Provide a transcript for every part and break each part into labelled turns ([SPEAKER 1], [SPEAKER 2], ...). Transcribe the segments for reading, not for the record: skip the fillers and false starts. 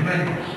[SPEAKER 1] Внимание!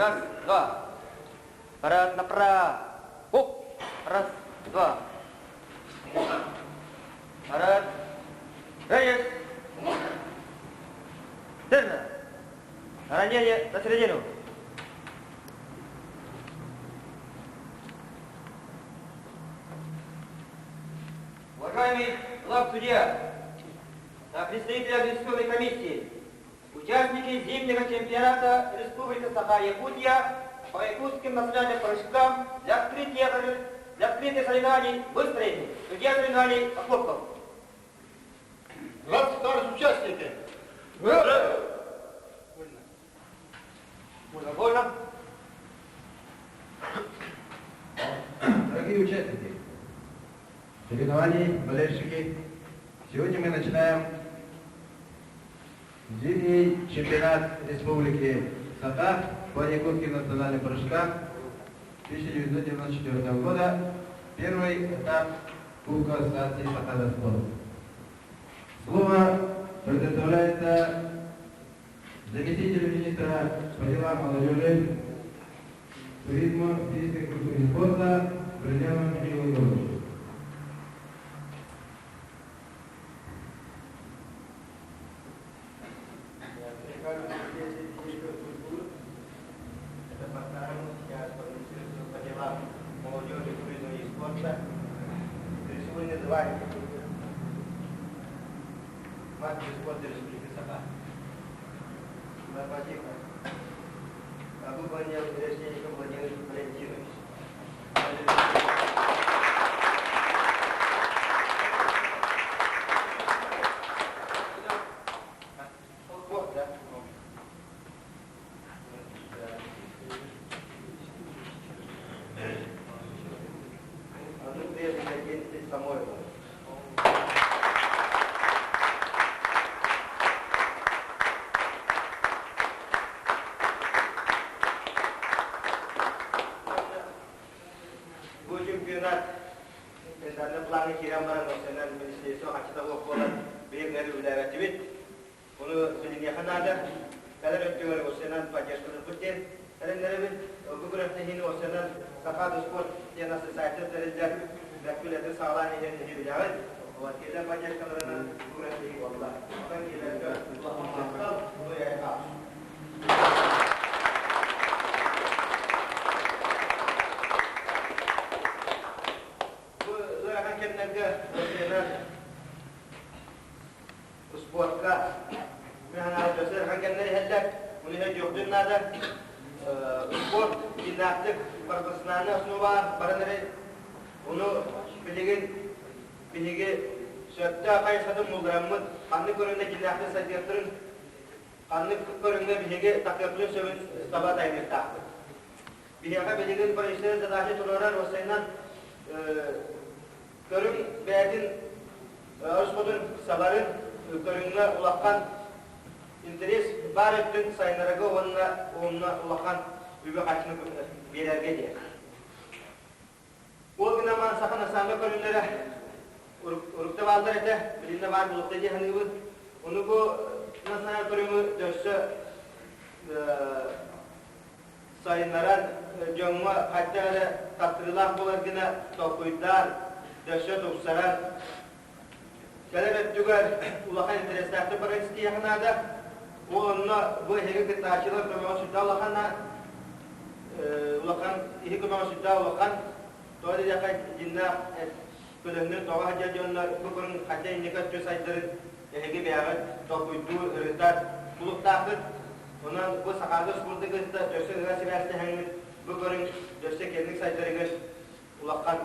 [SPEAKER 2] Раз, два. Парад направо. Оп. Раз, два. Парад. Рейс. Дерна. Ранение на середину. Уважаемый главсудья, представители Организационной комиссии, участники зимнего чемпионата Республики Саха-Якутия по якутским национальным прыжкам для открытия соревнований выстроены. Судья соревнований Похлопков.
[SPEAKER 3] Рад, товарищ участники! Ура!
[SPEAKER 2] Вольно. Вольно.
[SPEAKER 1] Дорогие участники соревнований, болельщики, сегодня мы начинаем зимний чемпионат Республики Саха по якутским национальным прыжкам 1994 года, первый этап Кубка Ассоциации Саха спорт. Слово предоставляется заместителю министра по делам молодежи, туризма, физической культуры и спорта Брыляну Михаилу Егоровичу.
[SPEAKER 2] По делам молодежи, туризма и спорта. Присвоены звание мастер спорта Республики Саха. Норматив выполнил Решетников Владимир Валентинович. Вот, да? Одну Самойлова. Бу чемпионат планы кирен баран осенен министерство хачыта болан бириңери үлэбэтибит. Ону билиниэхэ наада. Кэлэр өттүгэр осенен поддержканы буттен. Кэлэннерибит бу күрэхтэһиини осенен Саха спорт диэн ассоциация тэриллэр бэккүлэти саалаан иһэн билэҕит. Вот кэлэр поддержкаларынан бу күрэхтэһии буолла. Онон кэлэргэ улахан махтал, Бу ыарахан кэмнэргэ осенен спортка Мин санаабар өссө ыарахан кэмнэр иһэллэр. Ону иһэ дьиэхтин наада. Спорт дьиҥнээхтик профессиональнай основа баран эрэ ону билигин биһиги сөптөөх хайысхатын буллараммыт ханнык көрүҥҥэ дьиҥнээхтик сайдыахтарын ханнык көрүҥҥэ биһиги тахыахпытын сөбүн таба тайыныахтаахпыт. Биһиэхэ билигин профессиональнай задача туруорар уопсайынан көрүҥ бэйэтин өрүс сабарын көрүҥҥэ улахан интэриэс баар өттүн сайыннарарга уонна уонна улахан үбү-харчыны биэрэргэ диэн. Ол гынан баран саха национальнай көрүҥнэрэ урукта бааллар этэ, билиннэ баар буолуохта дии саныыбын. Ону бу национальнай көрүҥү өссө сайыннаран дьоҥҥо хайдах эрэ таттарыылаах буолар гына толкуйдаан, өссө тупсаран кэлэр өттүгэр улахан интэриэстээхтик баран истиэххэ наада. Ол онно бу эһиги кыттааччылар көмөҕө сүрдээх улахана улахан иһи көмөҕө сүрдээх улахан. Тоҕо диэтэххэ дьиннээх көлөһүнүн тоҕо сылдьар дьоннор бу көрүҥ хайдах инники өттү сайдарын эһиги бэйэҕит толкуйдуур, ырытар тулуктааххыт. Онон бу сахалыы спорду кытта өссө ыга сибээстэһэҥҥит бу көрүҥ өссө киэҥник сайдарыгар улахан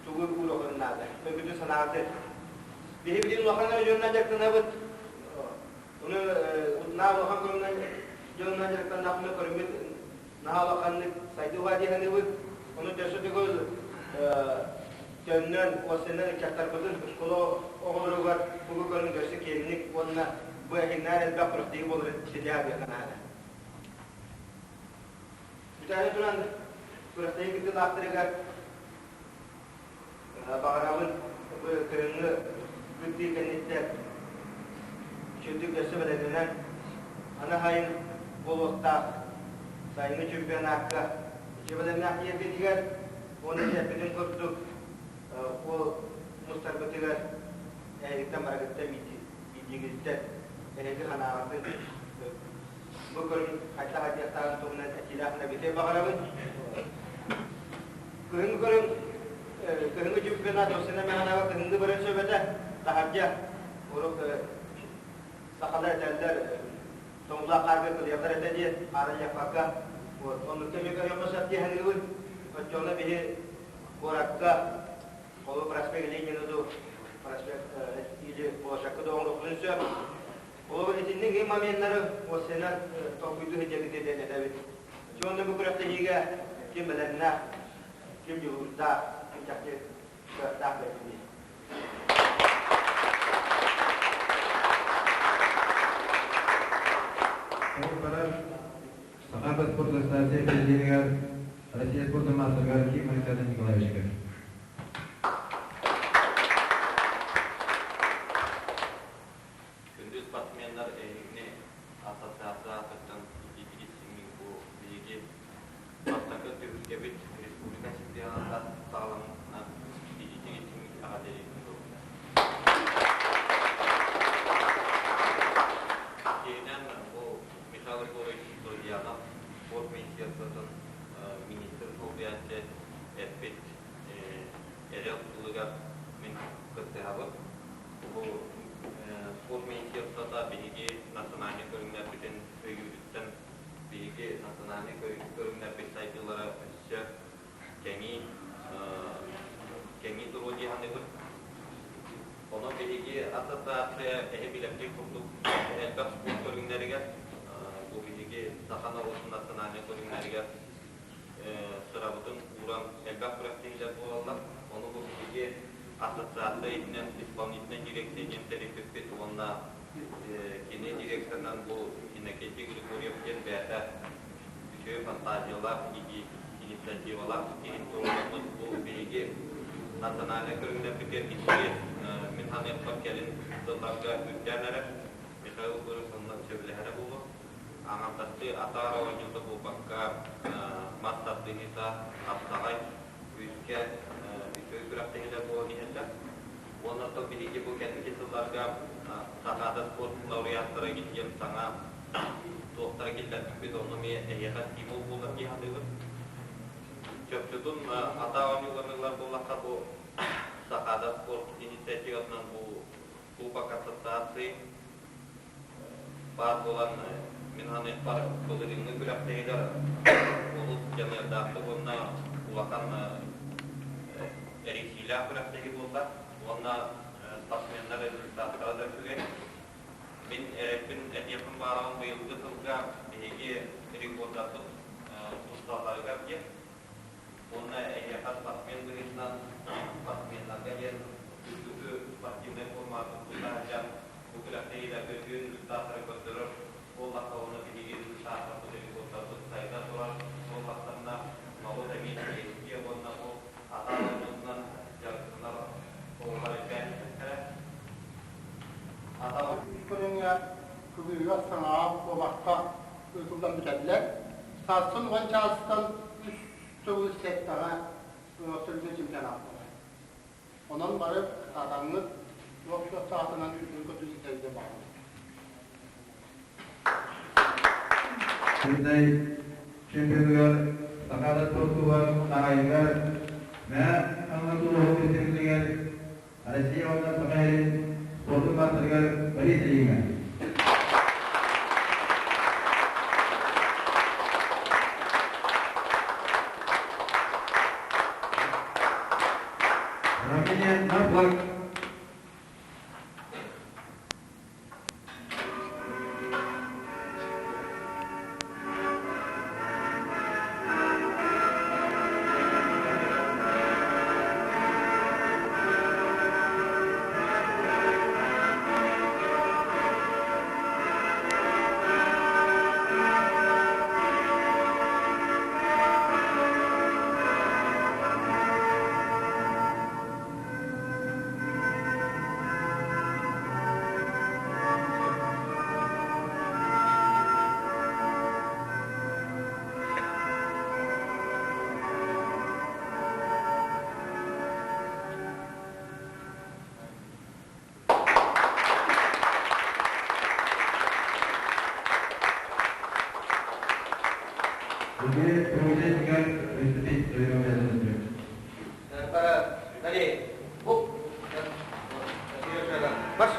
[SPEAKER 2] тугу ууруохун наада. Өйгүтүн санааты. Биһи билигин улахан эрэ дьонунан дьарыктанабыт. Ону наһаа улахан көрүҥүнэн дьонунан дьарыктаннахпына көрүҥмүт наһаа улаханнык сайдыылаа дии саныыбыт. Ону өссө төгүл төннөн, уопсайынан ыччаттарбытын оскуола оҕолоругар бу көрүҥ өссө киэҥник уонна бу эһигинээр элбэх күрэхтэһии буоларын ситиһэ наада. Бүтээри туран күрэхтэһии кыттыылаахтарыгар баҕарабын бу кыһыҥҥы кыттыы кэнниттэн үчүгэйдик өссө бэлэмнэнэн аны сайын буолуохтаах сайыҥҥы чемпионакка үчүгэй бэлэмнээх тиийэргитигэр уонна эппитин курдук ол мустарбытыгар эһигиттэн барыгыттан биирдиигиттэн эһиги санааҕытын бу көрүҥ хайдах айдыахтааҕын туһунан этиилээх эбитэ баҕарабын. Кыһыҥҥы көрүҥ кыһыҥҥы чемпионат Россия мэхэнэҕэ кыһыҥҥы баран сөп этэ. Таһырдьа урут сахалар этэллэр тоҥулаах хаарга кылыйаллар этэ диэн хаарыйаппакка вот оннукка эмиэ көрүөххэ сөп дии саныыбын. Оччоҕуна биһи куоракка холобур проспект Ленина дуу проспект или площадка дуу оҥоруохпутун сөп. Холобур итинник моменнары уопсайынан толкуйдуу сылдьабыт диэн этэбит. Уонна бу күрэхтэһиигэ ким бэлэмнээх, ким дьулуурдаах, ким чахчы кыахтаах бэртиний.
[SPEAKER 1] Ол барар Саха спорт ассоциация президенигэр Россия спордун маастарыгар Ким Александр Николаевичка.
[SPEAKER 4] Күндү спортсменнар эһигини ассоциация аатыттан итиитигит сиҥҥин бу биһиги бастакы түһүлгэбит республика чемпионата саҕаламмытынан итиитигит сиҥҥит эҕэрдэлиибин буолбута. Иккиһинэн бу Михаил Егорович Друзьянов спорт министерствотын министр солбуйааччы эппит эрэл тылыгар мин кыттыһабын. Бу спорт министерствота биһиги национальнай көрүҥнэрбитин өйүүрүттэн биһиги национальнай көрүҥнэрбит сайдыылара өссө кэҥии кэҥии туруо дии саныыбын. Онон биһиги ассоциация эһи билэргит курдук элбэх спорт көрүҥнэригэр бу биһиги саха норуотун национальнай көрүҥнэригэр сырабытын ууран элбэх күрэхтэһиилэр буолаллар. Ону бу биһиги ассоциация иһинэн исполнительнай дирекция диэн тэрийбиппит уонна кини директорынан бу Иннокентий Григорьев диэн бэйэтэ үчүгэй фантазиялаах, инициативалаах киһи туруорбут. Бу биһиги национальнай көрүҥнэрбитигэр интэриэс мин саныахпар кэлин сылларга үрдээн эрэр. Михаил Егорович онно сөбүлэһэрэ буолуо. Аҥардастыы атаар оонньуута буолбакка, мас тардыһыыта, хапсаҕай, күүскэ үчүгэй күрэхтэһиилэр буолан иһэллэр. Уонна оттон биһиги бу кэнники сылларга Сахаада спорт лауреаттара диэн саҥа туохтара киллэрбиппит, онно эмиэ эһиэхэ стимул буолар дии саныыбын. Чопчутун атаа оонньууларын ылар буоллахха, бу Сахаада спорт инициатива инициативатынан бу Кубок Ассоциации баар буолан, мин саныахпар, былырыыҥҥы күрэхтэһиилэр олус дьаныардаахтык уонна улахан эрийсиилээх күрэхтэһии буолла уонна спортсменнар результаттара да үчүгэй. Мин эрэлбин этиэхпин баҕарабын быйылгы сылга биһиги рекордарбыт тусталларыгар диэн уонна эһиэхэ спортсмен быһыытынан спортсменнарга диэн үрдүкү спортивнай форматын тута сылдьан бу күрэхтэһиилэргэ үтүө результаттары көрдөрөр буоллахха уонна биһиги результаттарбыт рекордарбыт сайда турар буоллахтарына норуот эмиэ чиэстиэ уонна бу атаан оонньуутунан дьарыктанар оҕолор элбээн иһиэхтэрэ. Атаҕы
[SPEAKER 3] Үс көрүҥҥэ кыбыыга саҥаҕа куобахха ыытыллан бүтэллэр. Сарсын уон чаастан үс төгүл сэттэҕэ абсолютнай чемпионат буолар. Онон бары кытаатаҥҥыт туох саатынан үтүө ситэргэ баҕарабыт.
[SPEAKER 1] Сидней чемпионугар Сахаада спорт хаһаайыныгар Мэҥэ Хаҥалас улууһун представителигэр Россия уонна Саха сирин спордун маастарыгар Борис Ильиҥҥа. Равнение на флаг. Другие участникам приступить к своему обязанностям.
[SPEAKER 2] Далее. Оп. Марш.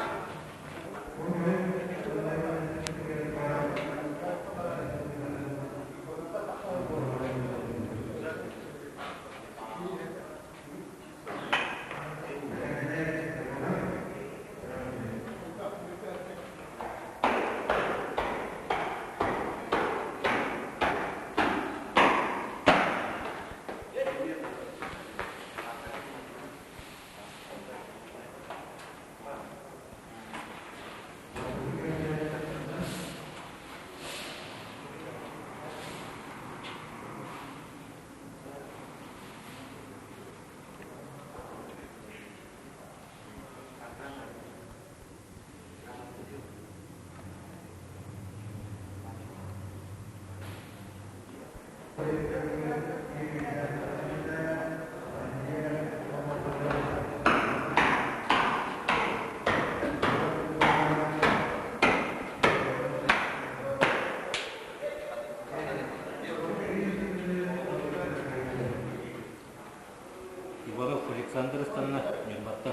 [SPEAKER 5] Иванов Александр ыстанна Ньурбатта.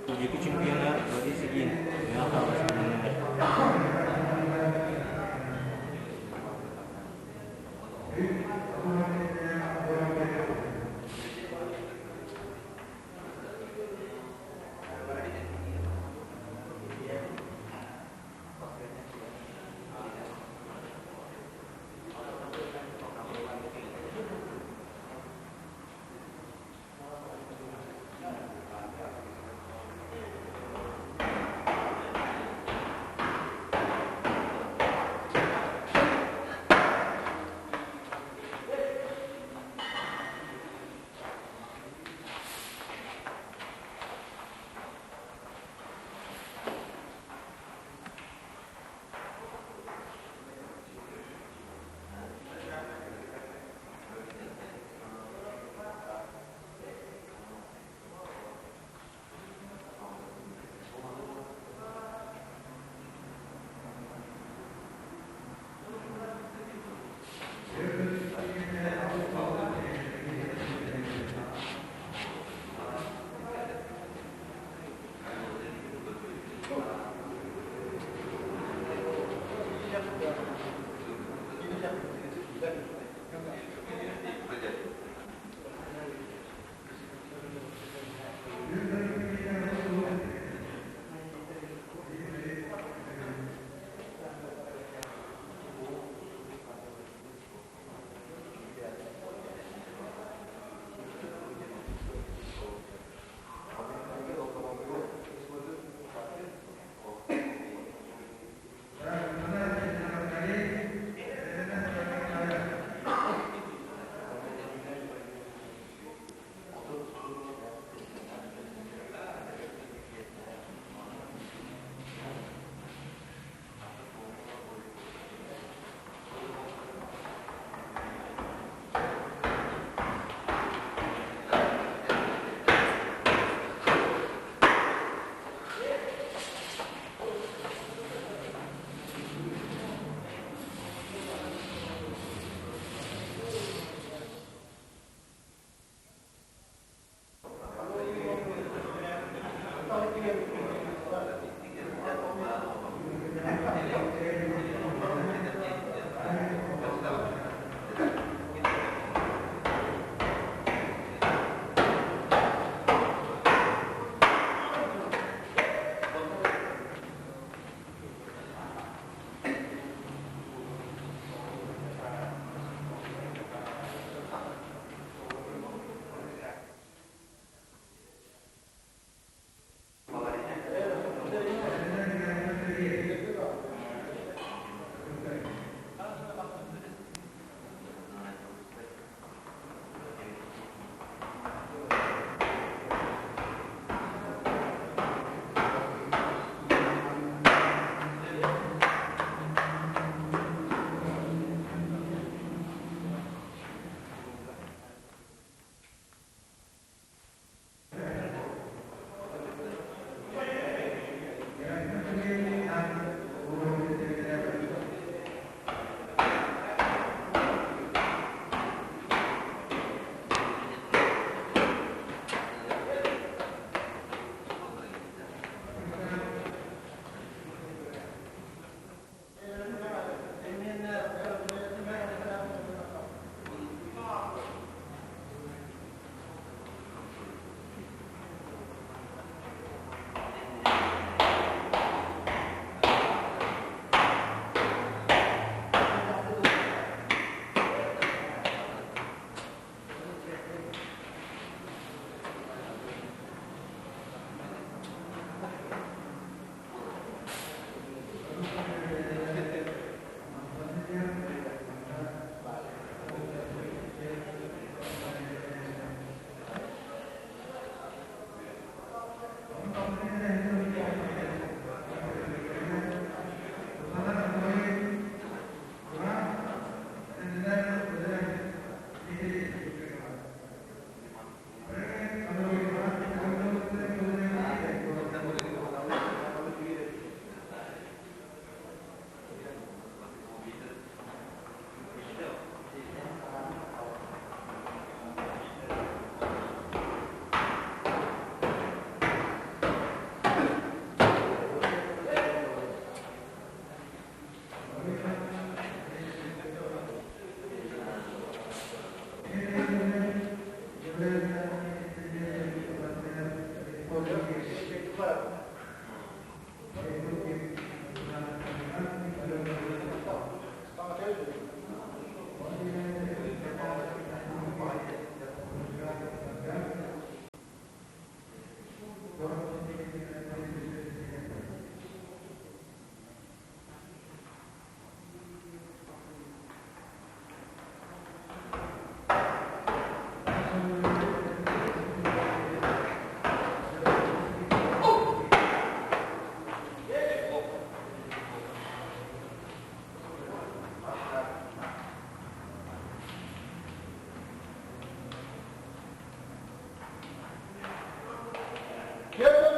[SPEAKER 5] Екі чемпиона Борис Ильин Мэҥэ Хаҥалас
[SPEAKER 3] Киэр.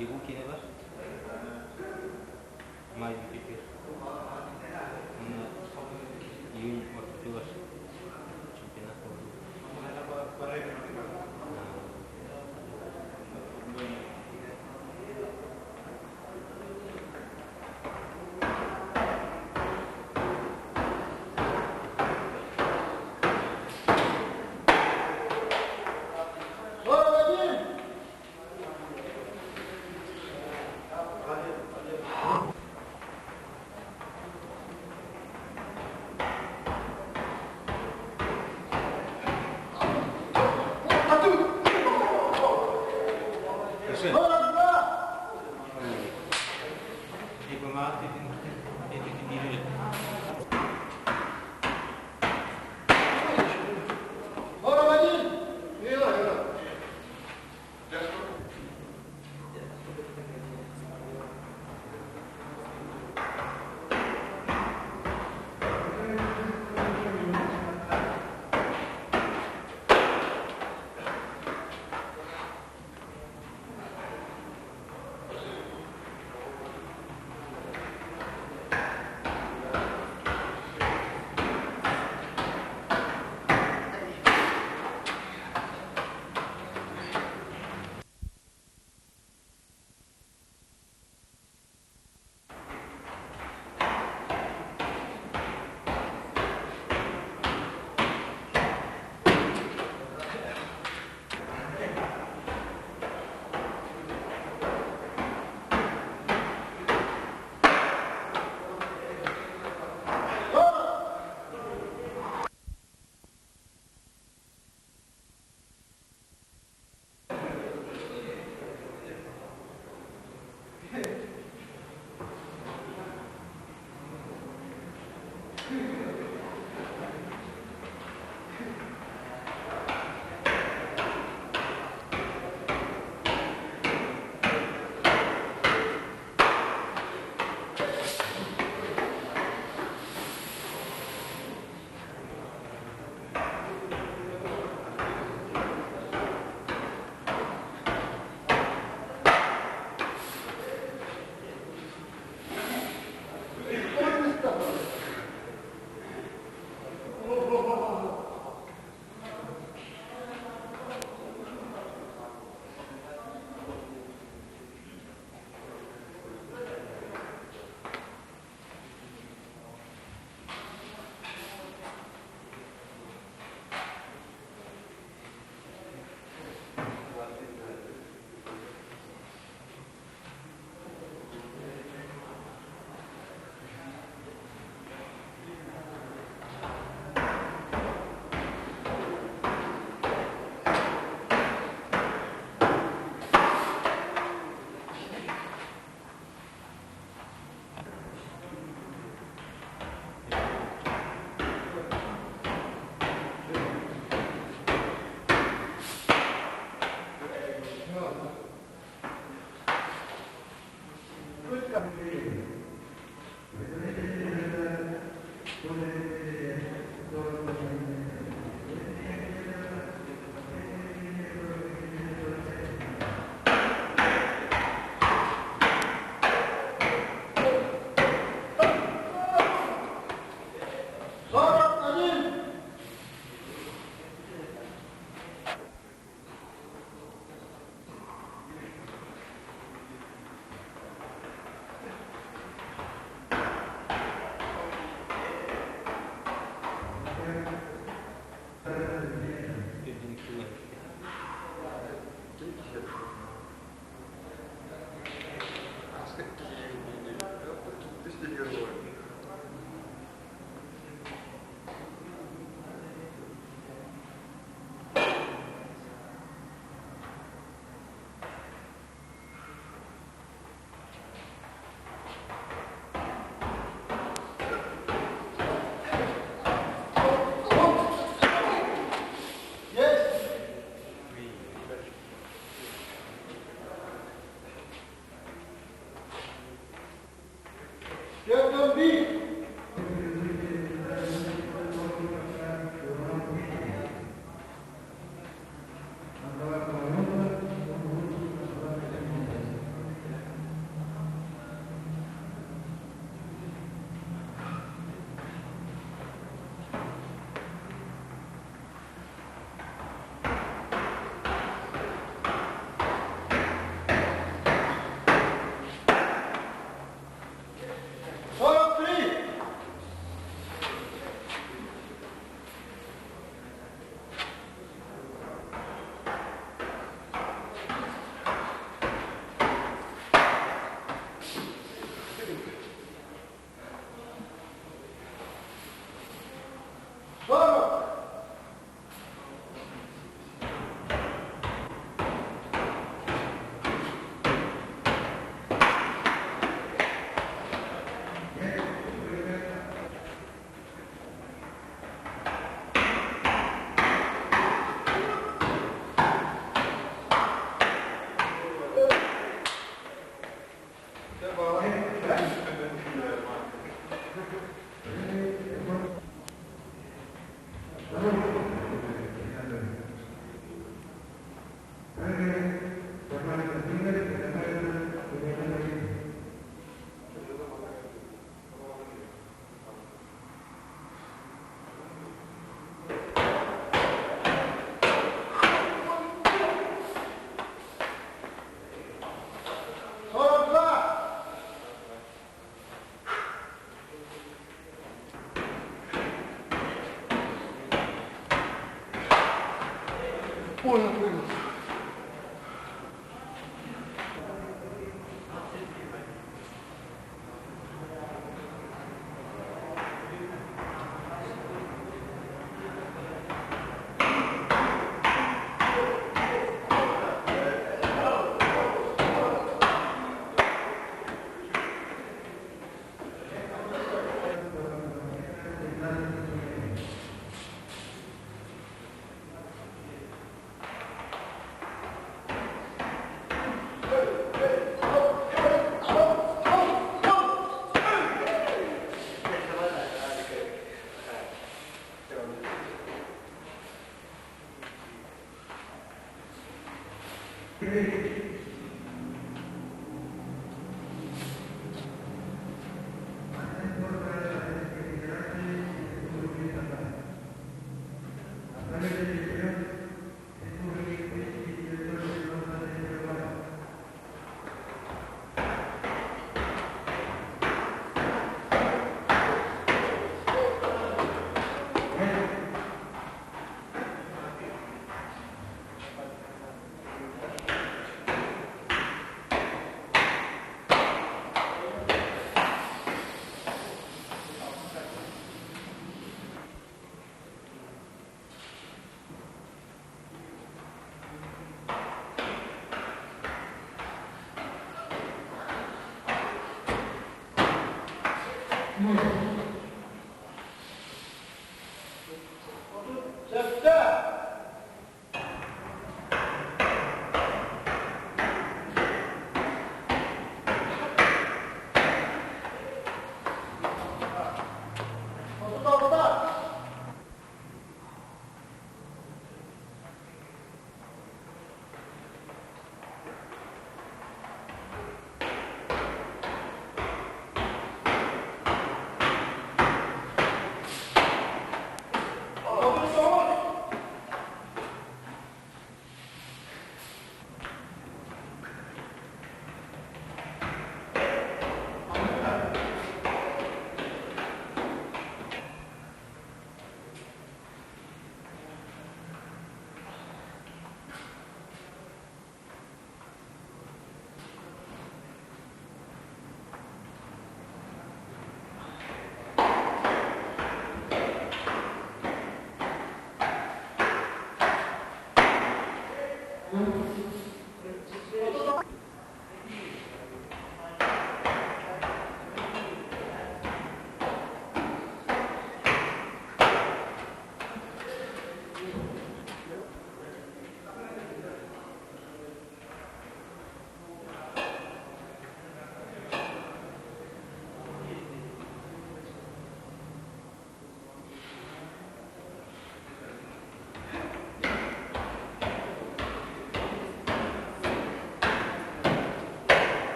[SPEAKER 5] ЕГУ киэнэ бар. Маай бүтүүтүгэр. Уонна июнь ортотугар чемпионат буолла.
[SPEAKER 3] 37. 36.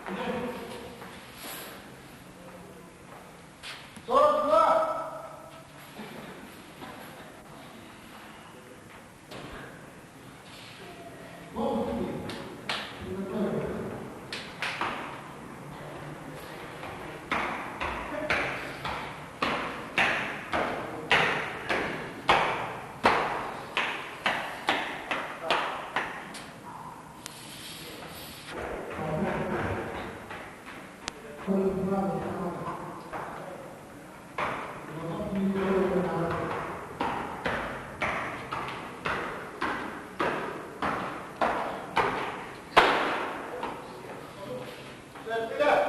[SPEAKER 3] 42. 37. 36.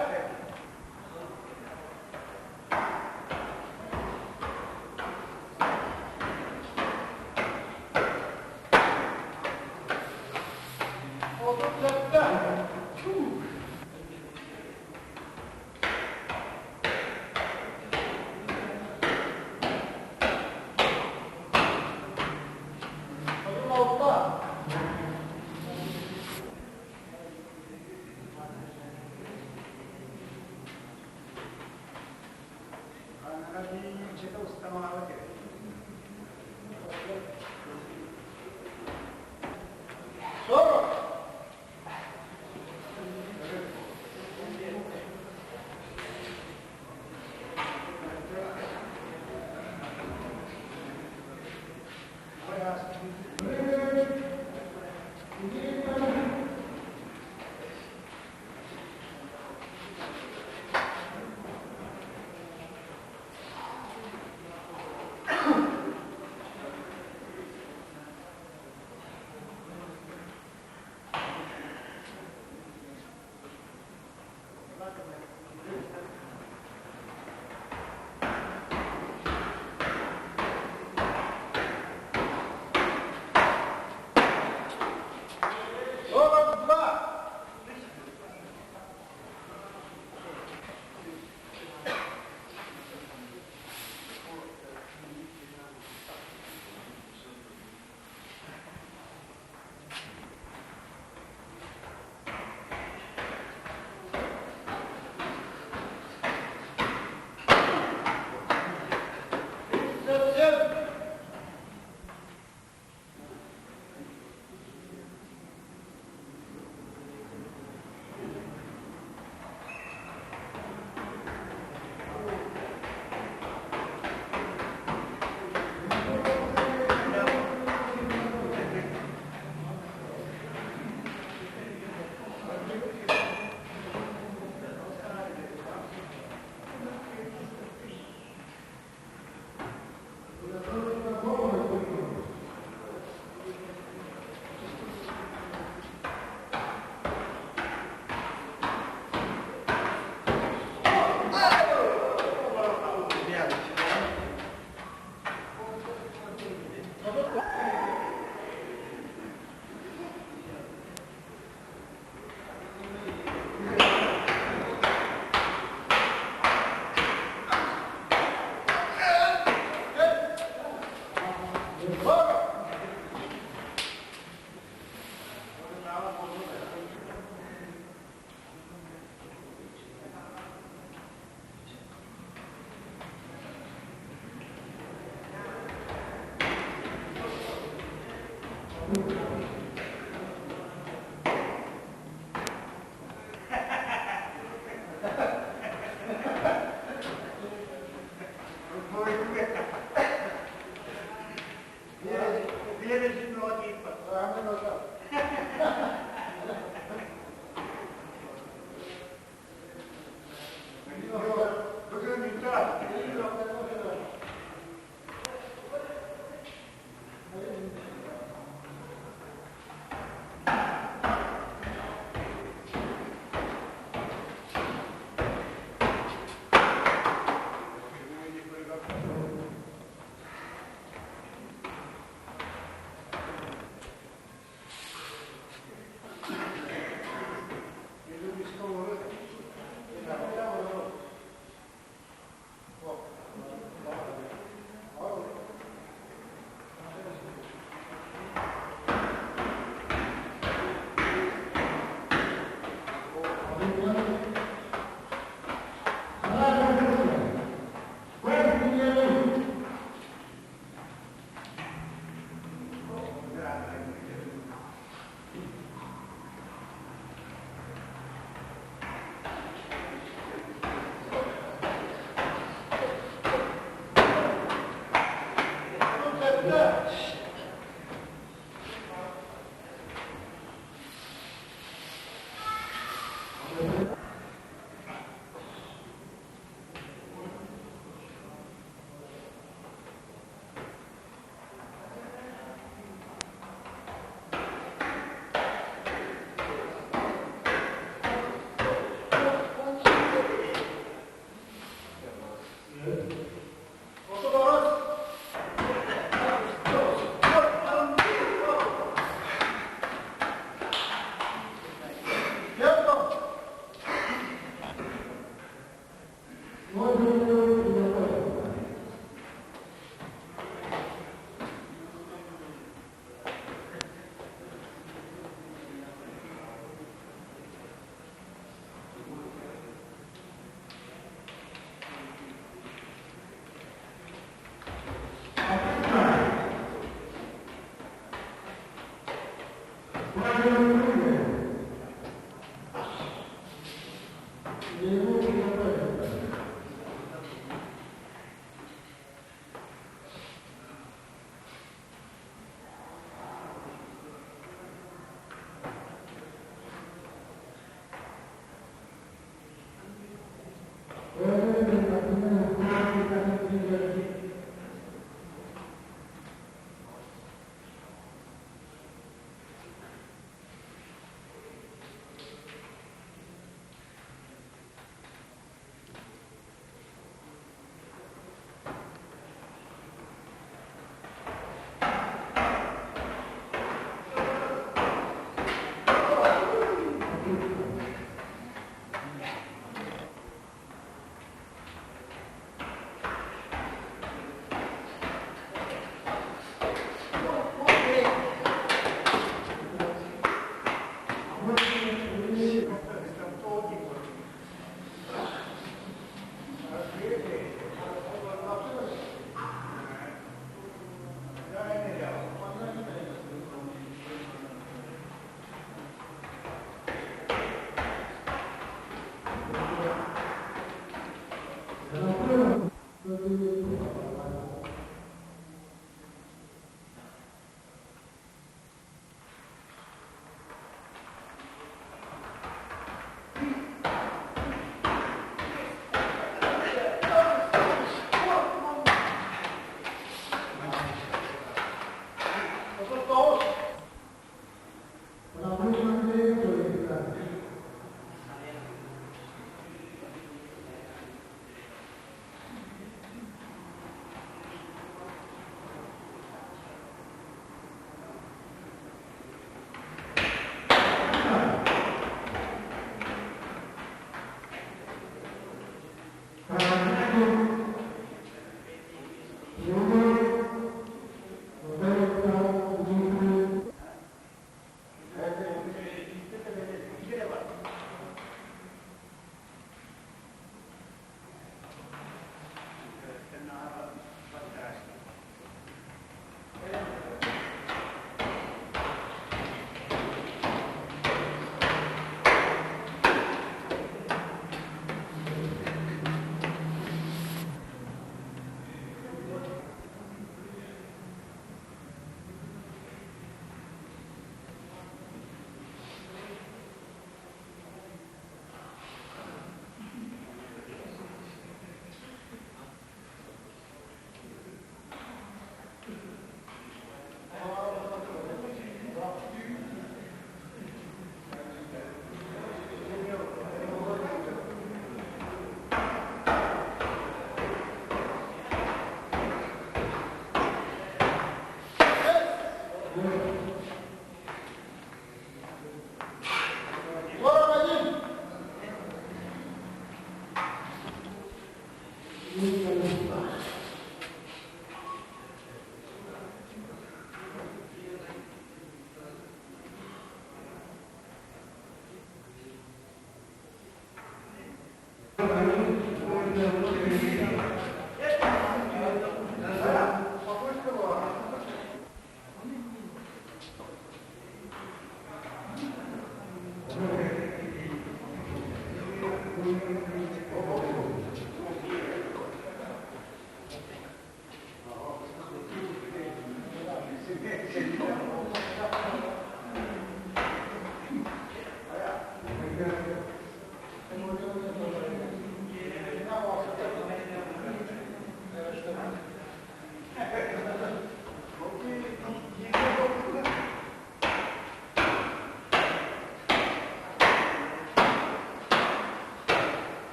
[SPEAKER 3] 40.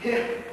[SPEAKER 3] 31.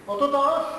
[SPEAKER 3] 39.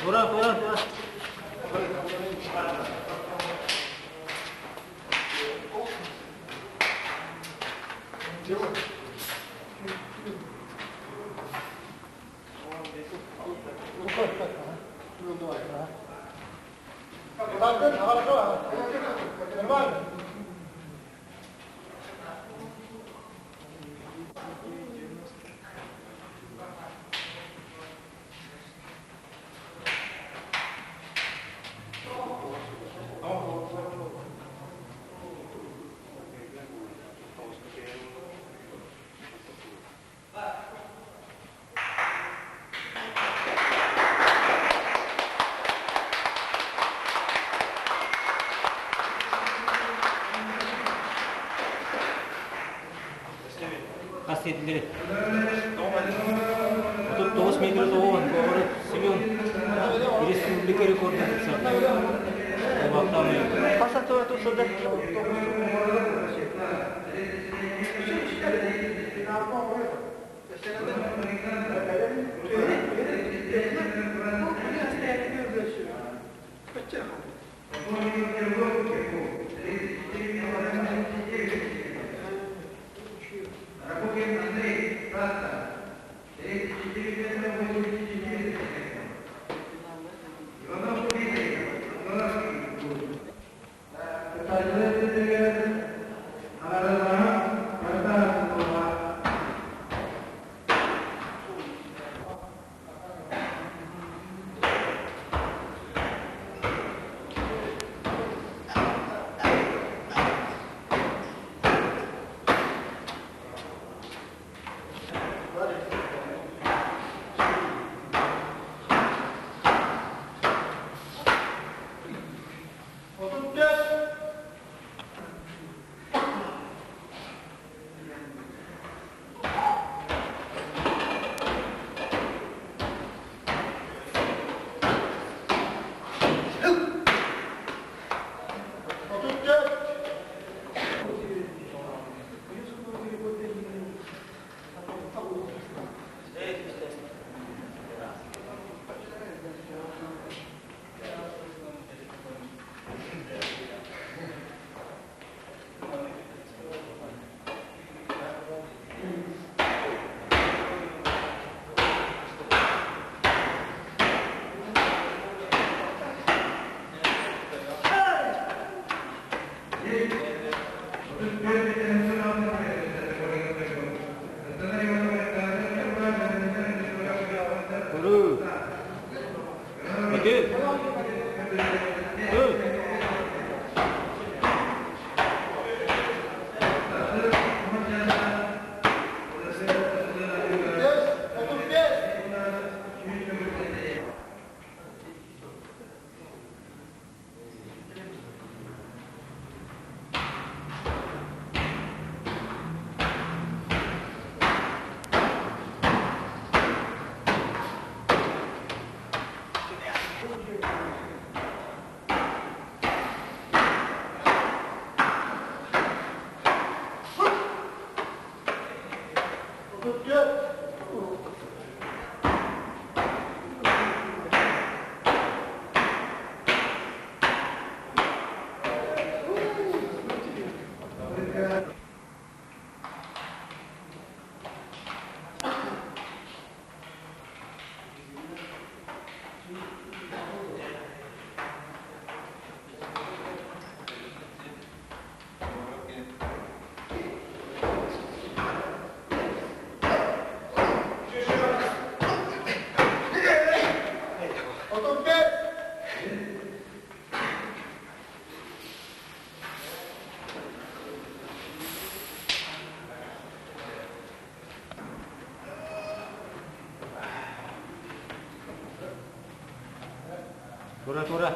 [SPEAKER 5] Тура, тура, тура. Хас сиэтилери? 39 метр тоҕуон Говоров Семен республика рекордун тупсарда.
[SPEAKER 2] Хас тура тупсарда?
[SPEAKER 5] Тура тура.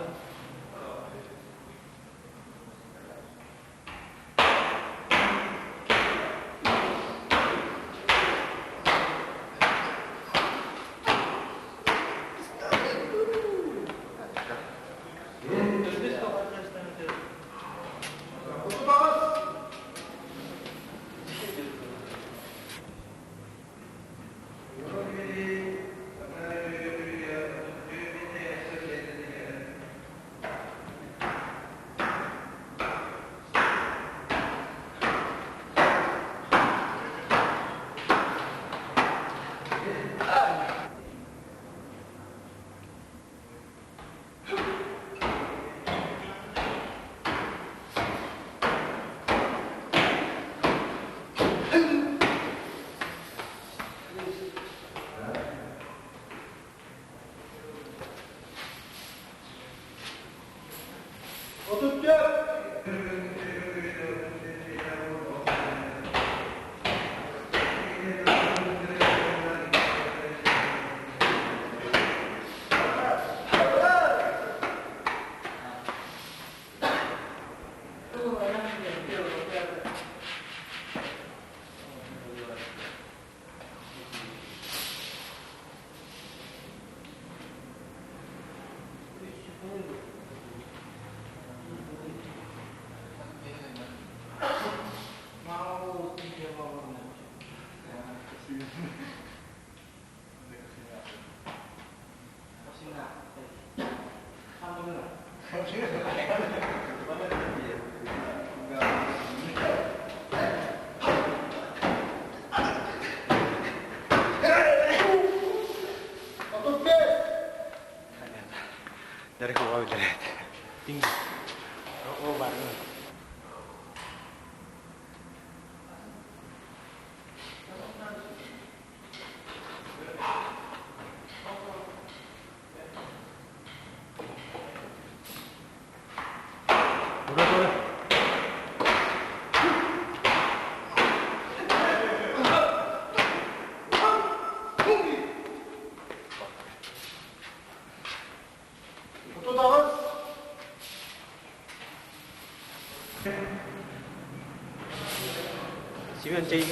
[SPEAKER 5] Семен чэй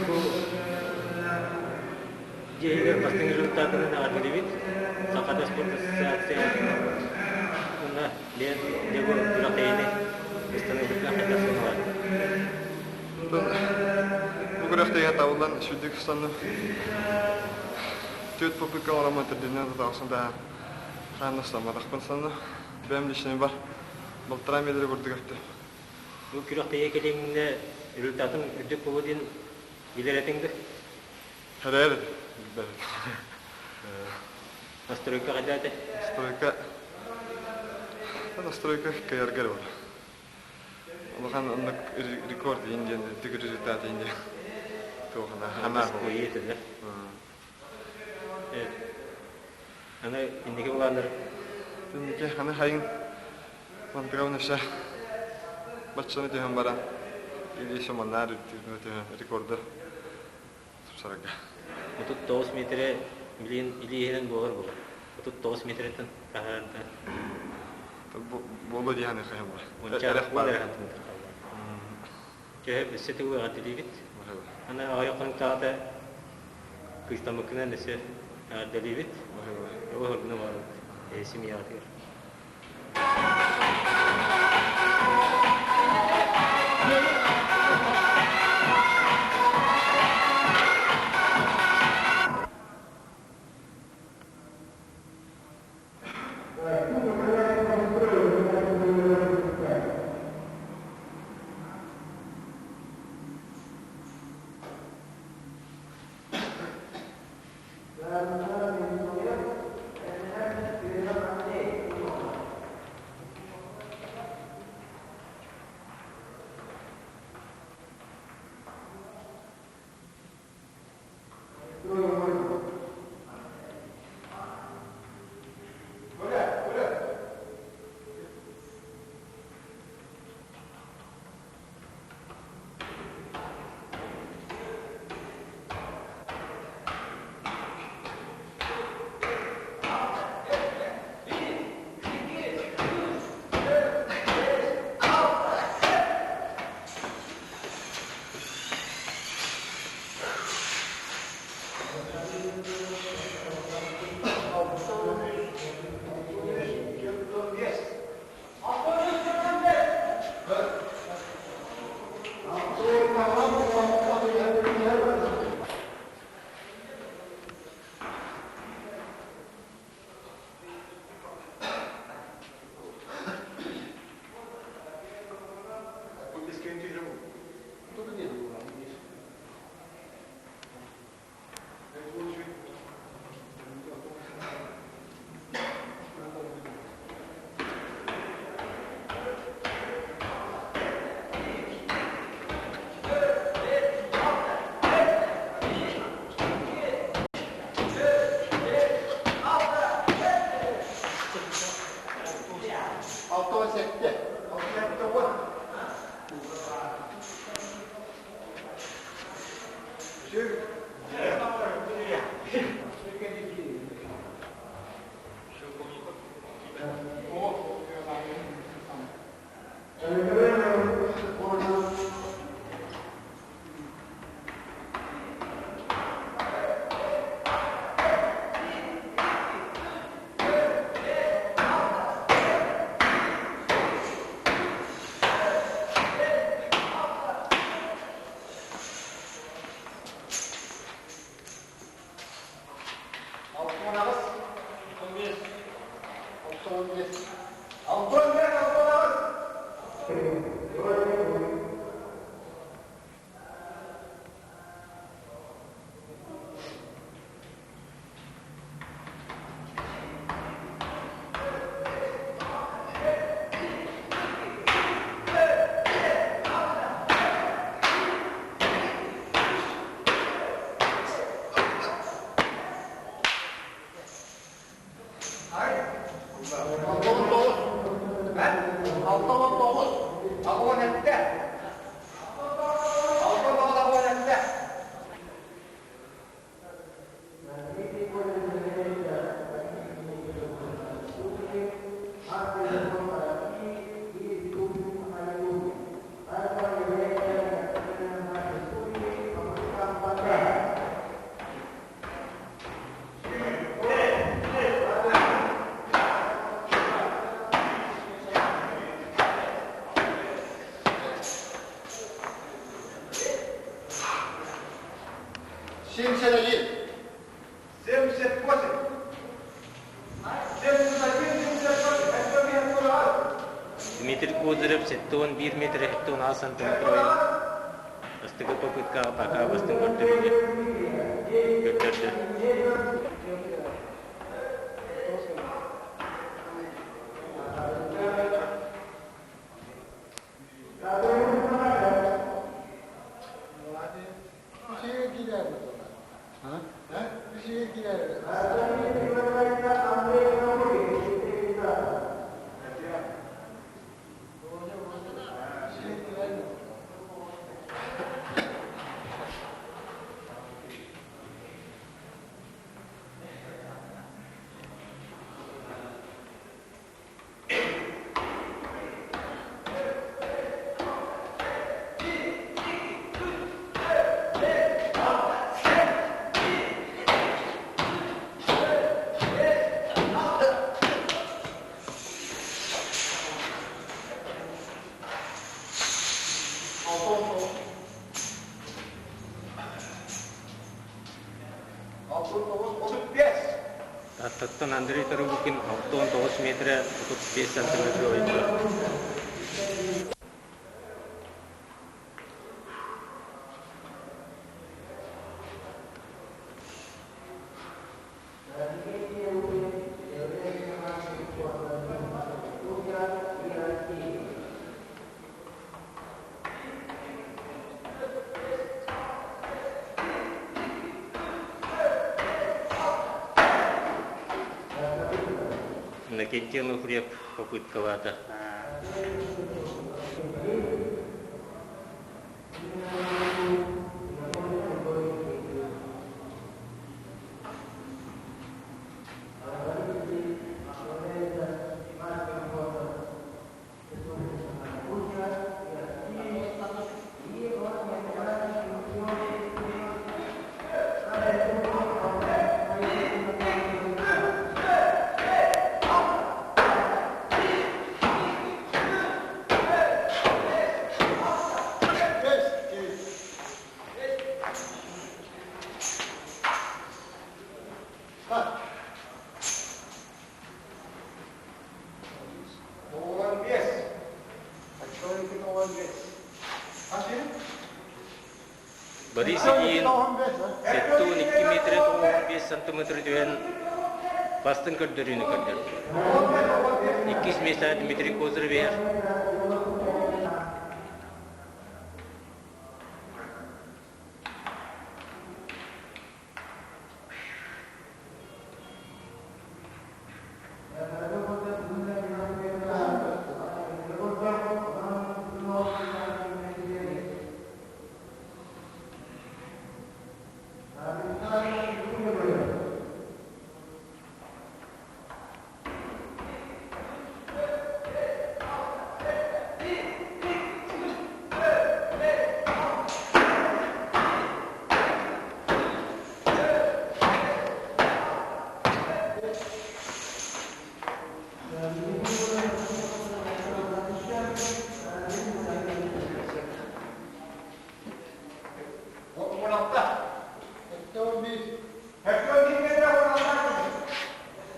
[SPEAKER 5] бу дьиэһигэр бастыҥ результатынан эҕэрдэлиибит. Сахата спорт ассоциация уонна Лен Дего күрэхтэһиини ыстаныыбытынан хайдах сыаналаатыҥ?
[SPEAKER 6] Бу күрэхтэһиигэ табыллан сүрдүк ыстанным. Түөрт попытка оҥороммун төрдүнэн тутаахсын да хаанна ыстамматахпын санна. Бэйэм личнэй бар балтараа метр курдук өттө.
[SPEAKER 5] Бу күрэхтэһиигэ кэлиҥҥэ результатын үрдүк буолуо диэн билэр этиҥ да?
[SPEAKER 6] Хэрээр билбэт.
[SPEAKER 5] Настройка хайда этэ?
[SPEAKER 6] Настройка настройка кыайарга эрэ бар. Улахан оннук рекорд иин диэн үрдүк результат иин диэн туохана ханаа
[SPEAKER 5] Кыайыы этэ да? Аны инники былааннар
[SPEAKER 6] Инники аны хайын мантыгабын өссө баччаны түһэн баран или еще маннаар үрдүк рекорду тупсарарга.
[SPEAKER 5] 39 метрэ билигин илииһинэн буолар буолар. 39 метреттэн таһаарда.
[SPEAKER 6] Буолуо диэхэ хайан бар.
[SPEAKER 5] Уонча уон эрэ сантиметр хаалла. Төһө өссө төгүл эҕэрдэлиибит. Аны аҕыйах хонуктааҕыта кыыстаммыккынан өссө эҕэрдэлиибит. Олоһоргуна баарбыт семьяҕытыгар. Дмитрий Козырев 71 метр 76 сантиметр ойон. Бастакы попыткаҕа пока бастыҥ көрдөрүүнү көрдөрдө. Тааттаттан Андрей Тарабукин 69 метрэ 35 сантиметр ойдо. Иннокентий Онуфриев попыткалаата. Борис Ильин 72 метр 95 сантиметр түһэн бастыҥ көрдөрүүнү көрдөрдө. Иккис миэстэ Дмитрий Козырев иһэр.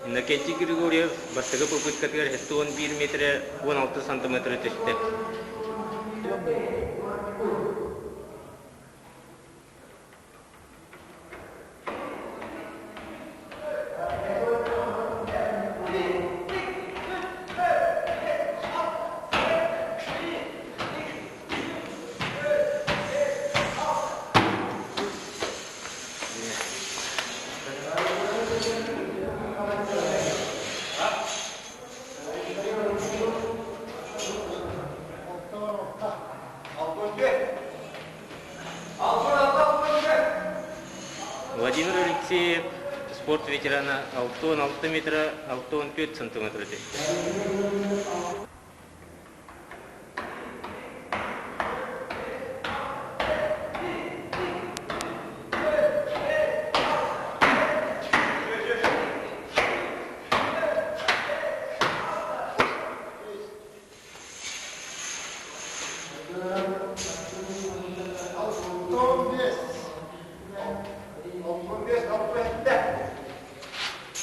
[SPEAKER 5] Иннокентий Григорьев бастакы попыткатыгар 71 метрэ 16 сантиметры түстэ. Владимир Алексеев спорт ветерана 6,6 метра 6,4 сантиметра түстэ.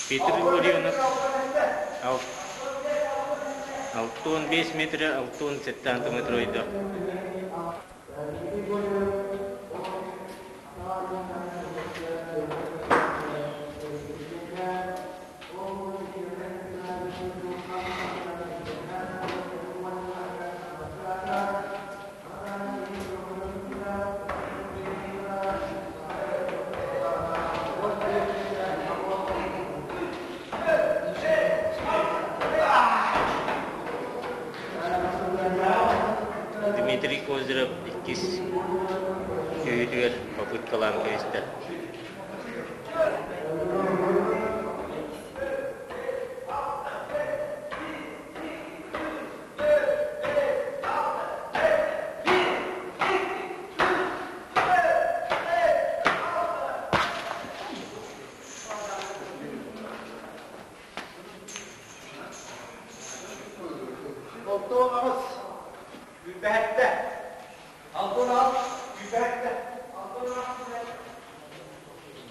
[SPEAKER 5] Петр Ларионов 65 метр 67 сантиметр ойдо. Дмитрий Козырев иккис көһүүтүгэр попыткалаан кэбистэ.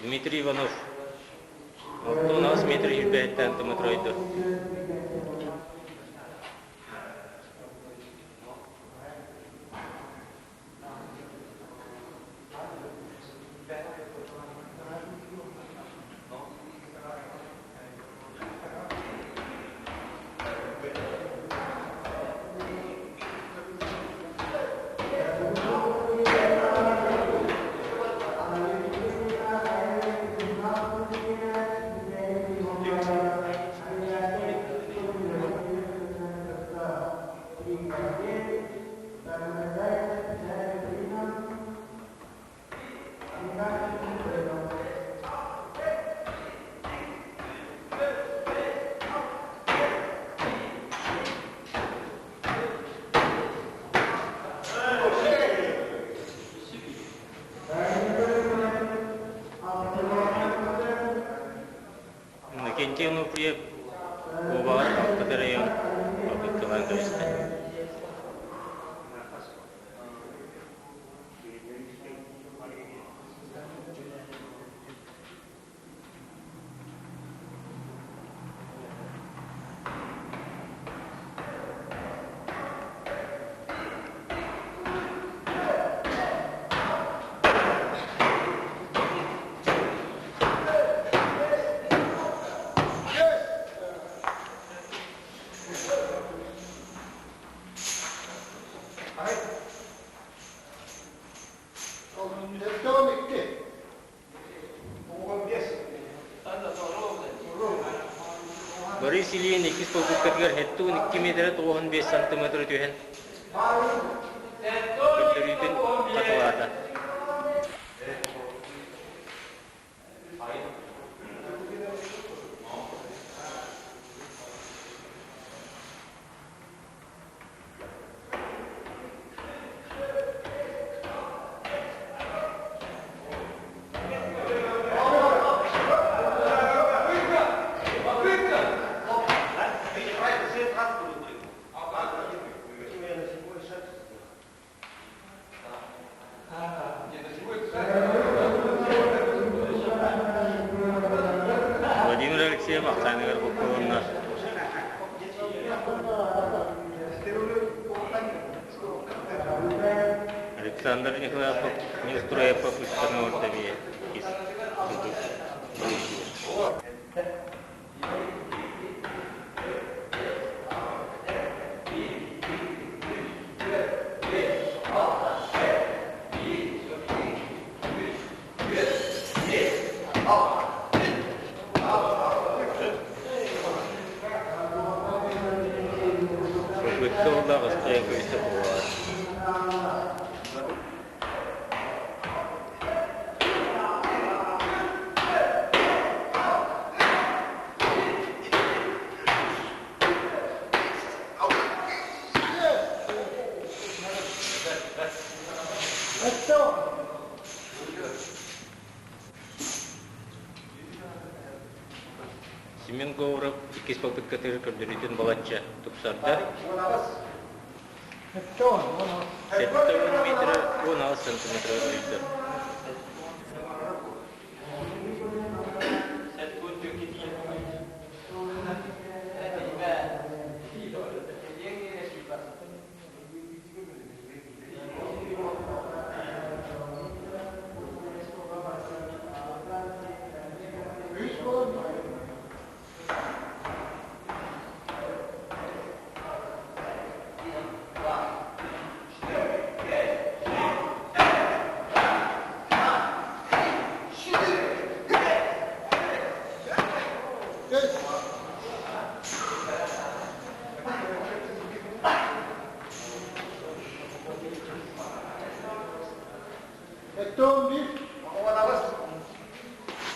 [SPEAKER 5] Дмитрий Иванов 6 метр сүүрбэһиттэн тымытройду. Иннокентий Онуфриев Куобаҕар алтата район попыткалаан көрүстэ. Борис Ильин иккис попыткатыгар 72 метрэ 95 сантиметры түһэн көрдөрүүтүн хатылаата. Владимир Алексеев ахсааныгар буккулунна. Александр Николаев Неустроев попытканы ордобие из Попытка была острая көстө буолар. Семен Говоров иккис попыткатыгар көрдөрүүтүн балачча тупсарда. 70 метр 16 сантиметр ойдо.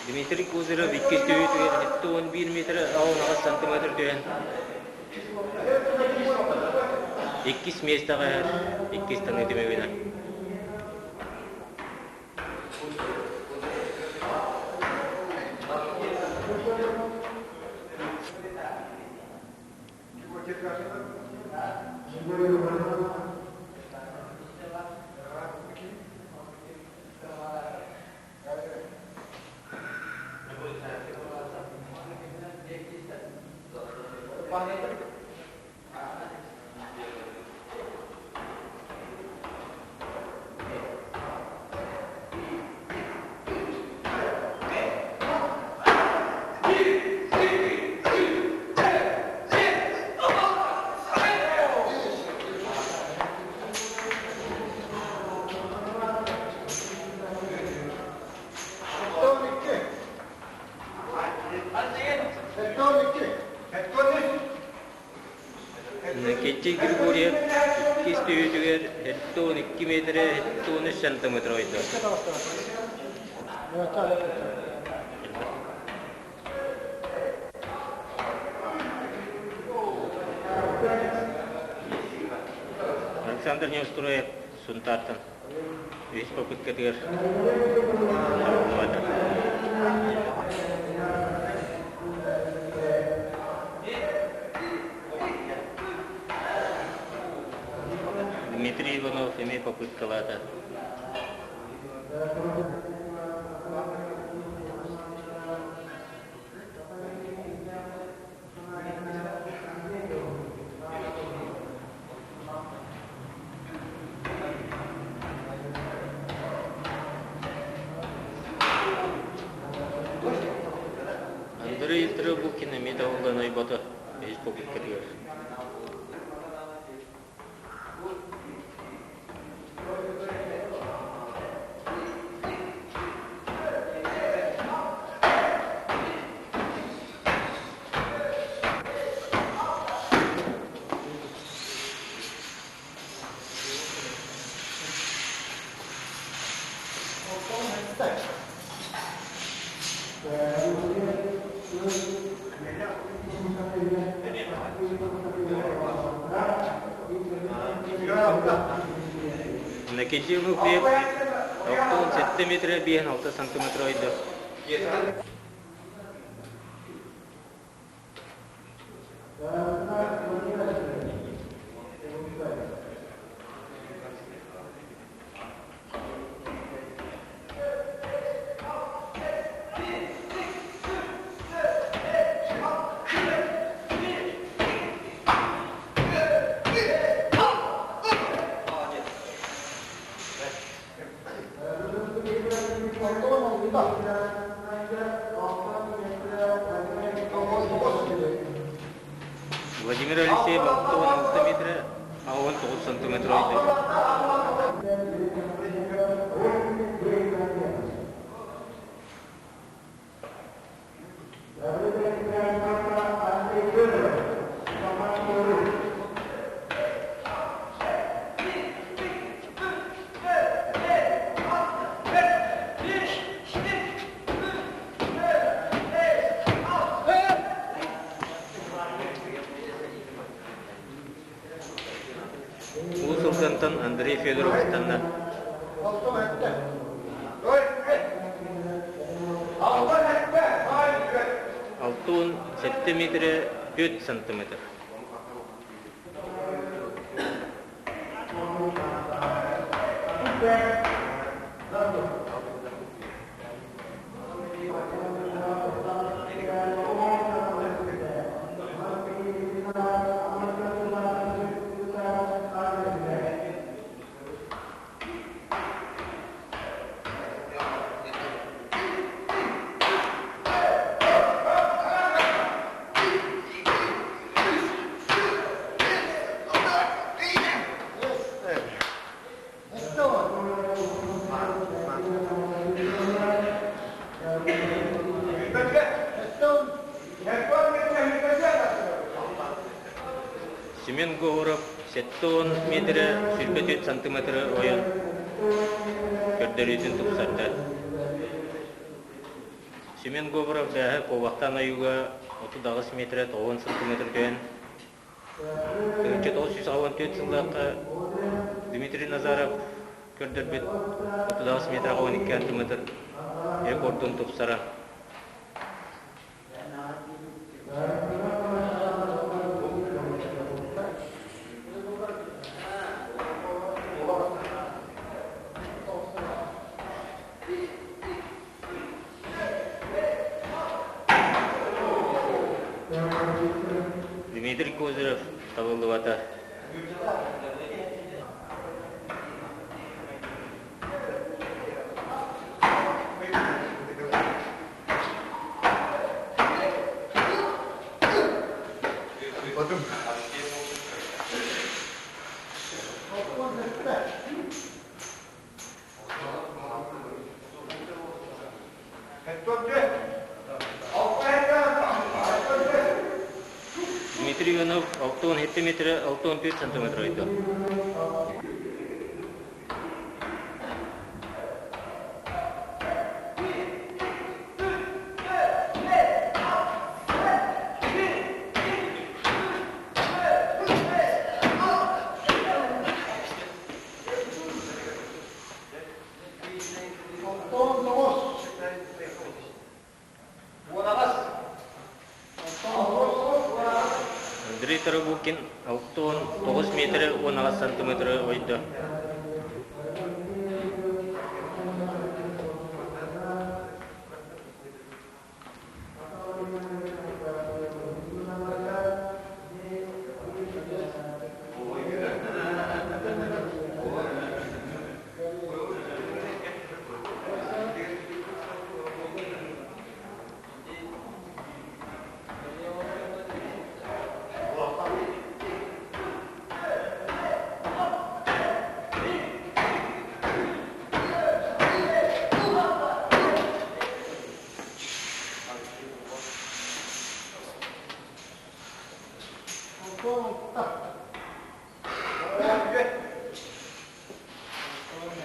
[SPEAKER 5] Дмитрий Козырев иккис түһүүтүгэр 71 метр 18 сантиметр түһэн иккис миэстэҕэ иккис таҥыы түмүгүнэн. Иннокентий Григорьев иккис түһүүтүгэр 72 метрэ 73 сантиметр ойдо. Александр Неустроев Сунтаартан үһүс попыткатыгар табыллыбата. Дмитрий Иванов эмиэ попыткалаата. Андрей Требухин эмиэ табыллан ойбото үһүс попыткатыгар. Накидьи Нуфриев 67 метр 56 сантиметр ойду. Владимир Алексеев 66 метр, 19 сантиметр ойду. Уус Алдантан Андрей Федоров ыстанна. 67 метрэ 4 сантиметр. Семен Говоров 70 метрэ 24 сантиметры ойон көрдөрүүтүн тупсарда. Семен Говоров бээһэ куобахтаан ойууга 38 метрэ 90 сантиметр түһэн 1984 сыллаахха Дмитрий Назаров көрдөрбүт 38 метр 12 сантиметр рекордун тупсаран Дмитрий Козырев табыллыбата. Дмитрий Иванов 67 метр 64 сантиметр ойду. Дмитрий Тарабукин 69 метр 18 сантиметры ойдо.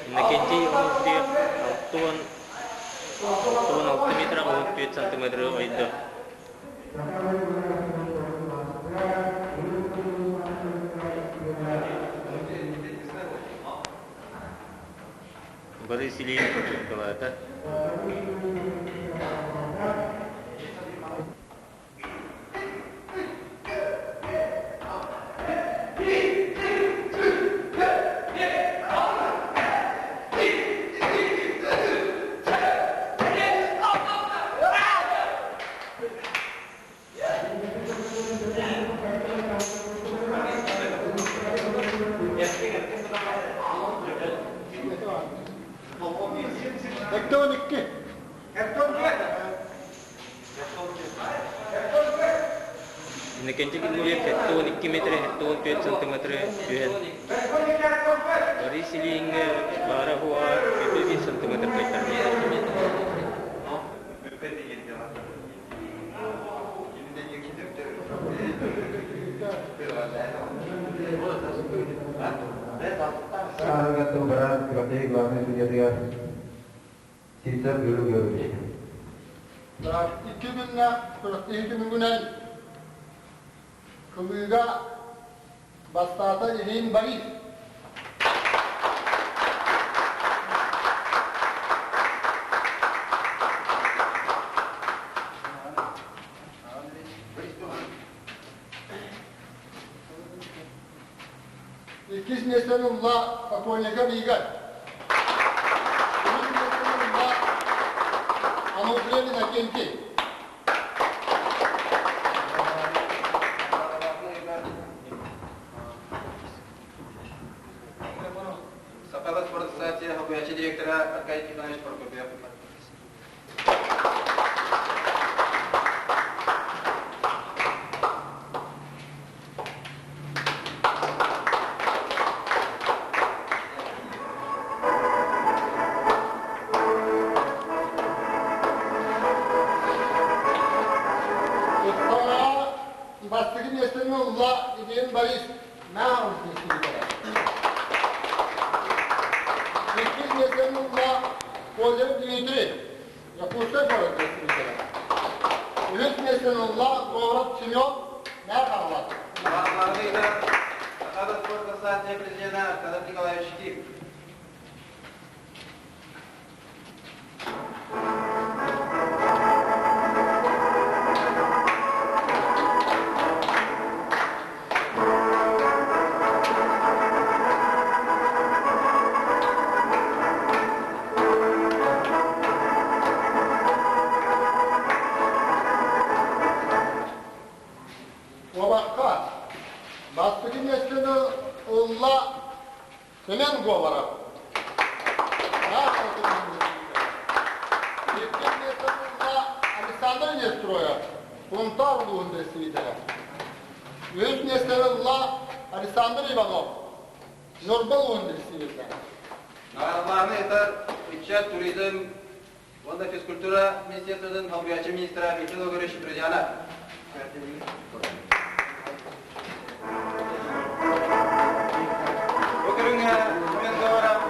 [SPEAKER 5] Иннокентий Онуфриев 66 метр 14 сантиметры ойдо. Борис Ильин попыткалаата.
[SPEAKER 3] Hekton 2.
[SPEAKER 5] Иннокентий Григорьев 72 метр 74 сантиметры түһэн Борис Ильиҥҥэ баара уһуоҕа 1 сантиметр кыайтарбыт.
[SPEAKER 1] Сааһыгар күрэхтэһии главнай судьятыгар Сивцев Юрий Георгиевич.
[SPEAKER 3] Икки күннээх күрэхтэһии түмүгүнэн Кылыыга бастаата Ильин Борис. Иккис миэстэни ылла Покойников Игорь. Үһүс миэстэни ылла Ануфриев Иннокентий.
[SPEAKER 2] Сахала спорт ассоциация хокуйаччы директора Аркадий Тихонович Прокопьев.
[SPEAKER 3] Устаҕа бастакы миэстэни ылла Ильин Борис Наус диэхтииллэрэ. Иккис миэстэни ылла Козырев Дмитрий Якутскай куорат диэхтииллэрэ. Үһүс миэстэни ылла Говоров Семен Мэр
[SPEAKER 2] Хаҥалас. Сахабыт спорт ассоциация президена Аркадий Николаевич Ким.
[SPEAKER 3] Куобахха бастакы миэстэни ылла Семен Говоров. Иккис миэстэни ылла Александр Нестроев, Сунтаар улууһун бэрэстэбиитэлэ. Үһүс миэстэни ылла Александр Иванов, Ньурба улууһун бэрэстэбиитэлэ.
[SPEAKER 2] Наҕараадалааһыны ыытар ыччат туризм уонна физкультура министерствотын солбуйааччы министра Михаил Егорович Друзьянов. Бу көрүҥҥэ Семен Говоров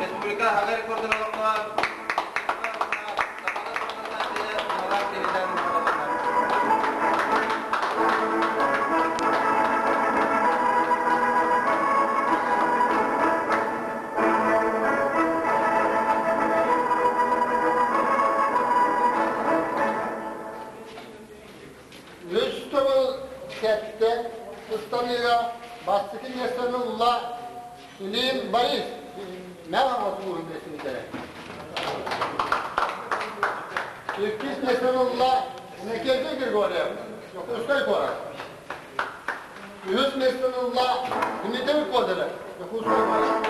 [SPEAKER 2] республика аҕа рекордун олохтоон
[SPEAKER 3] Үс ылла Ильин Борис, Мэҥэ улууһун бэрэстэбиитэлэ. Иккис миэстэни ылла Иннокентий Григорьев, Дьокуускай куорат. Үһүс миэстэни ылла Дмитрий Козырев, Дьокуускай куорат.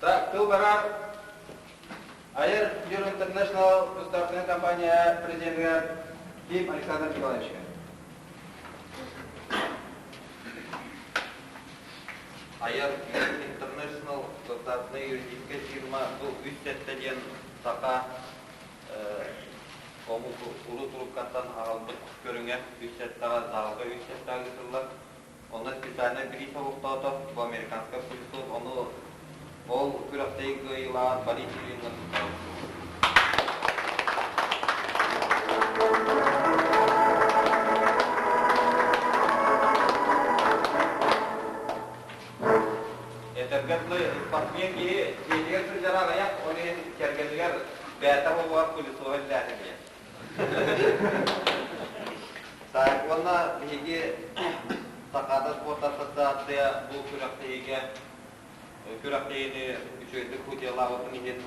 [SPEAKER 4] Так, тыл барар Айар Юр International государственная компания президенігер Ким Александр Николаевичка. Айар International государственная юридическая фирма бу үс сэттэ диэн саха омук урут уруккаттан аҕалбыт көрүҥэ үс сэттэҕэ залга үс сэттэҕэ ыытыллар. Онно специальнай приз олохтоото бу американскай пылесос ону ол күрэхтэһии кыайыылааҕын Борис Ильинна туттарар. Этэргэ дылы, спортсмен киһи дьиэтигэр сылдьара аҕыйах, ол иһин кэргэнигэр бэйэтэ буолугар пылесоһу иллээтим диэн. Так, уонна биһиги Сахаада спорт ассоциация бу күрэхтэһиигэ күрэхтэһиини үчүгэйдик судьялаабытын иһин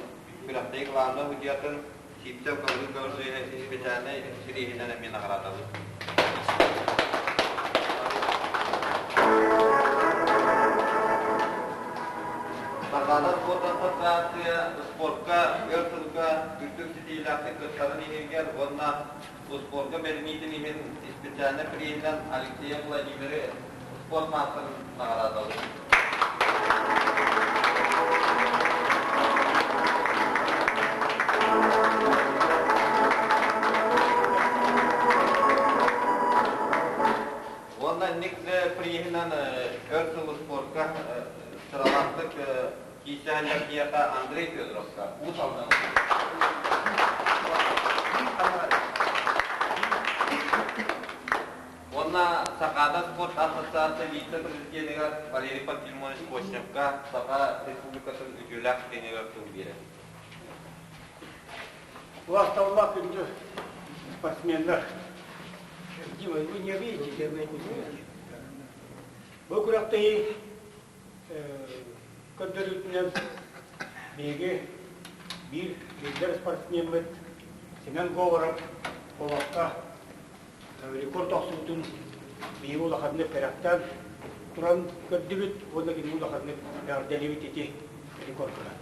[SPEAKER 4] күрэхтэһии главнай судьятын Сивцев Гаврил Гаврильевич специальнай бирииһинэн эмиэ наҕараадалыыр. Сахаада спорт ассоциация спортка өр сылга үрдүк ситиилээхтик кыттарын иһигэр уонна спорка бэриниитин иһин специальнай приһинэн Алексеев Владимиры спорт маастарын наҕараадалыыр. Уонна инник приһинэн өр сыл спортка сыралаахтык киисэһэллэр киһиэхэ Андрей Федоровка Уус Алдан Уонна Сахаада спорт ассоциация вице-президенигэр Валерий Пантелеймонович Костевка Саха Республикатын үтүөлээх тренеригэр тыл биэрэр.
[SPEAKER 7] Улаатталлаах күндү спортсменнар. Дима, вы не видите, вы не видите. Бу күрэхтэһии көрдөрүүтүнэн биһиги биир биллэр спортсмеммыт Семен Говоров олоххо рекорд охсубутун биһиги улаханнык кэрэхтээн туран көрдүбүт уонна кинини улаханнык эҕэрдэлиибит ити рекордунан.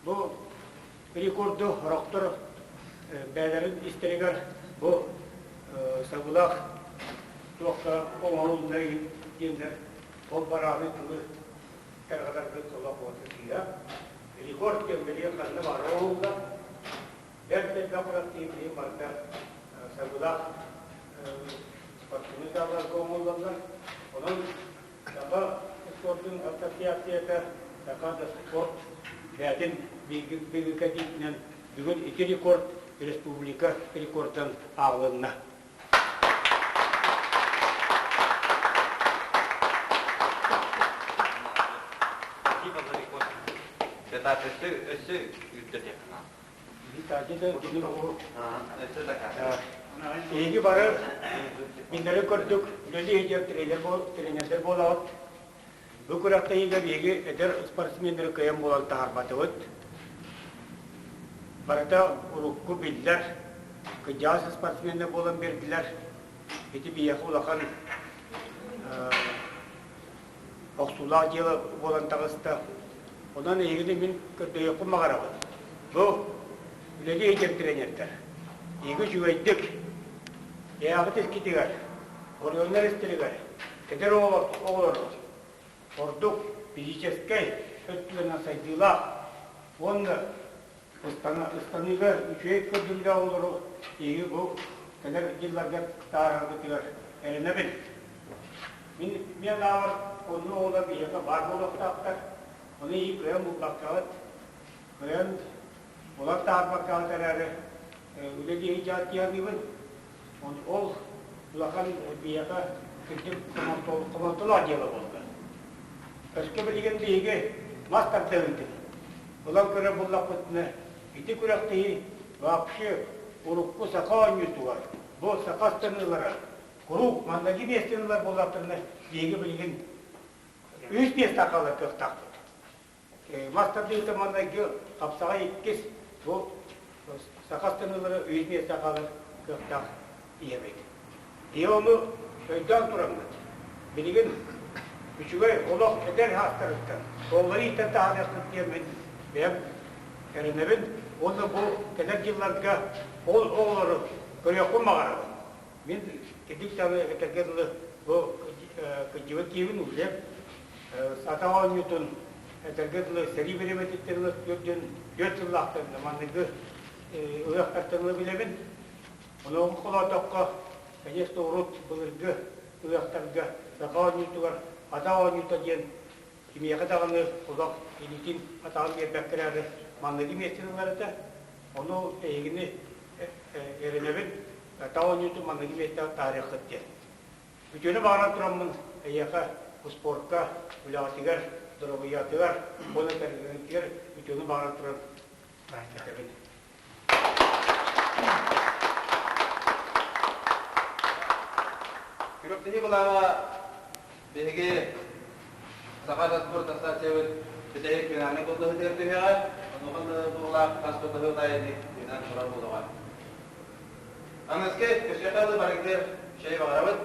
[SPEAKER 7] Бу рекорду сорохтор бэйэлэрин истэригэр бу сабылаах туохха оҥоһулунна диэннэр ол барааны тылы тарҕатаргыт солох уота сыыһа. Рекорд диэн бэлиэ ханна баара оҥоһуллар. Бэрт элбэх күрэхтэһии билигин барыта сабылаах спортивнай залларга оҥоһуллаллар. Онон Саха спордун ассоциацията Саха да спорт бэйэтин бигэргэтиитинэн бүгүн ити рекорд республика рекордун ааҕылынна.
[SPEAKER 4] Спасибо за рекорд. Это өссө өссө үрдэтиэххэ
[SPEAKER 7] Эһиги бары миннэри көрдүк үлэлии сылдьар тренердэр буолаҕыт. Бу күрэхтэһиигэ биһиги эдэр спортсменнары кыайан буолан таһаарбатыбыт. Барыта урукку биллэр кырдьаҕас спортсменнар буолан биэрдилэр. Ити биһиэхэ улахан охсуулаах дьыала буолан таҕыста. Онон эһигини мин көрдөһүөхпүн баҕарабын. Бу үлэлии сылдьар тренердэр. Эһиги үчүгэйдик бэйэҕит искитигэр, оройуоннар истэригэр эдэр оҕолору ордук физическэй өттүнэн сайдыылаах уонна Ыстаныыга үчүгэй көрдөрүүлээх оҕолору эһиги бу кэлэр дьылларга таараргытыгар эрэнэбин. Мин мин анаабар оннук оҕолор биһиэхэ баар буолуохтаахтар. Ону эһиги кыайан булбаккаҕыт, кыайан булан таһаарбаккаҕыт эрээри үлэлиэһи дьааттыйаныыбын. Ол улахан биһиэхэ кырдьык хомолтолоох дьыала буолла. Өскө билигин биһиги мас тардыһыытын ылан көрөр буллахпытына, ити күрэхтэһии вообще урукку саха оонньуутугар бу саха станыылара куруук манныгы миэстэни ылар буоллахтарына, биһиги билигин үс миэстэ хаалар кыахтаахпыт. Мас тардыыта маҥнайгы хапсаҕай иккис бу саха станыылара үһүс миэстэ хаалар кыахтаах ийэбит. Ийэ ону өйдөөн тураммыт, билигин үчүгэй олох эдэр саастарыттан оҕолору иитэн таһаарыахпыт диэммин бэйэм эрэнэбин уонна бу кэлэр дьылларга ол оҕолору көрүөхпүн баҕарабын. Мин кырдьык даҕаны этэргэ дылы бу кырдьыбыт киһибин уже сата оонньуутун этэргэ дылы сэрии бириэмэтиттэн ыла түөрт сыллаахтан манныгы ыһыахтартан ыла билэбин. Онуоха холоотоххо, конечно, урут былыргы ыһыахтарга саха оонньуутугар ата оонньуута диэн кимиэхэ даҕаны олох илиитин атаҕын биэрбэккэ эрээри манныгы миэстэни ылар этэ. Ону эһигини эрэнэбин, ата оонньуутун манныгы миэстэҕэ таһаарыаххыт диэн. Үтүөнү баҕаран тураммын эйиэхэ успуорка, үлэҕитигэр, доруобуйаҕытыгар уонна кэргэҥҥитигэр үтүөнү баҕаран туран этэбин.
[SPEAKER 1] Күрэхтэһии былааҕа биһиги Саха спорт ассоциациябыт бүтэһик финальнай былдыһытыгар түһүөҕэ. Онуоха туһулаах хас былдыһы таайыныы финал турар буолуоҕа. Аныгыскы көрсүөххэ дылы барыгытыгар чэй баҕарабыт.